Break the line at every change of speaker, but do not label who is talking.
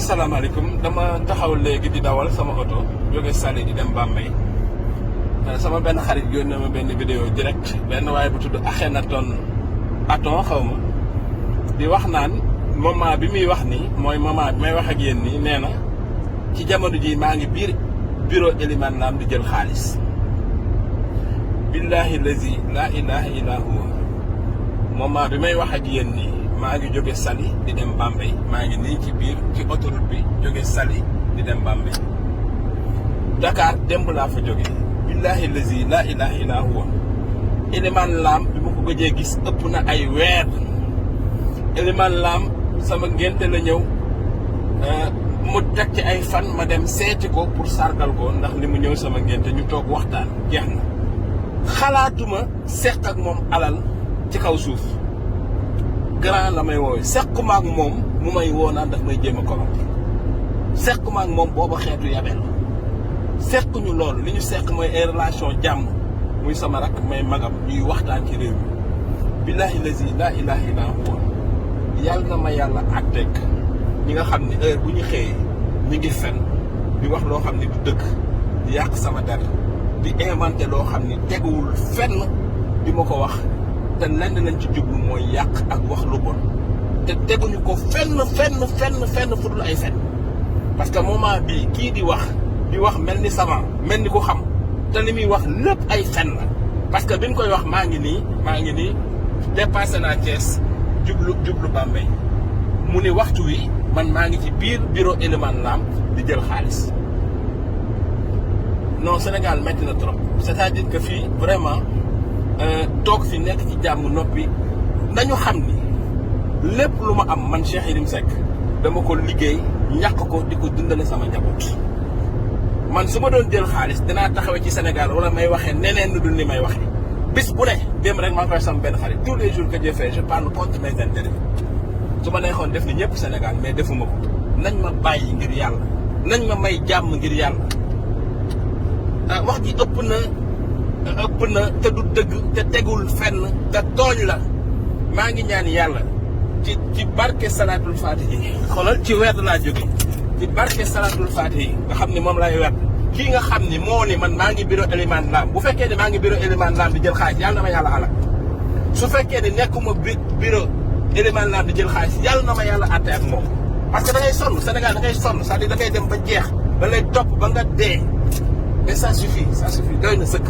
asalaamaaleykum dama taxaw léegi di dawal sama oto jóge Saly di dem Bambey sama benn xarit yónnee ma benn vidéo direct benn waaye bu tudd Akhenaton xaw ma di wax naan moment bi muy wax nii mooy moment bi may wax ak yéen nii nee na ci jamono ji maa ngi biir bureau Elimane Lam di jël xaalis billahi lazi la ilaha illa huwa moment bi may wax ak yéen nii maa ngi jóge Saly di dem Bambey maa ngi nii ci biir ci autoroute bi jóge Saly di dem Bambey Dakar démb laa fa jóge billahi lazi la ilaha illa huwa Elimane Lam bi ma ko gëjee gis ëpp na ay weer Elimane Lam sama ngénte la ñëw mu teg ci ay fan ma dem seeti ko pour sargal ko ndax li mu ñëw sama ngénte ñu toog waxtaan jeex na xalaatuma seq ak moom alal ci kaw suuf grand la may woowee sequma ak moom mu may woo naan daf may jéem a corrompre sequma ak moom booba xeetu yabel sequñu loolu li ñu seq mooy ay relation jàmm muy sama rakk may magam ñuy waxtaan ci réew mi billahi lazi la ilaha illa huwa yàlla na ma yàlla àtteeg ñi nga xam ne heure bu ñu xëyee ñu ngi fen di wax loo xam ne du dëgg di yàq sama der di inventé loo xam ne teguwul fenn di ma ko wax te lenn lañ ci jublu mooy yàq ak wax lu bon te teguñu ko fenn fu dul ay fen parce que moment bii kii di wax mel ni savant mel ni ku xam te li muy wax lépp ay fen la parce que bi ñu koy wax maa ngi nii dépassé naa Thiès jublu Bambey mu ni waxtu wi man maa ngi ci biir bureau Elimane Lam di jël xaalis non Sénégal métti na trop c'est-à-dire que fii vraiment toog fi nekk ci jàmm noppi nañu xam ni lépp lu ma am man Cheikh Yérim Seck dama ko liggéey ñàkk ko di ko dundale sama njaboot man su ma doon jël xaalis dinaa taxawee ci Sénégal wala may waxee neneen lu dul ni may waxee bis bu ne dem rek maa ngi koy sam benn xarit tous les jours que Dieu fait je parle contre mes intérêts su ma neexoon def ni ñëpp Sénégal mais defuma ko nañ ma bàyyi ngir yàlla nañ ma may jàmm ngir yàlla wax ji ëpp na te du dëgg te tegul fenn te tooñ la maa ngi ñaan yàlla ci barke Salatul Fatihi xoolal ci weer laa jóge ci barke Salatul Fatihi nga xam ne moom lay weer kii nga xam ni moo ni man maa ngi bureau Elimane Lam bu fekkee ne maa ngi bureau Elimane Lam di jël xaalis yàlla na ma yàlla alal su fekkee ne nekkuma bureau Elimane Lam di jël xaalis yàlla na ma yàlla àtte ak moom parce que da ngay sonn Sénégal da ngay sonn c'est-à-dire da ngay dem ba jeex da lay topp ba nga dee et ça suffit doy na sëkk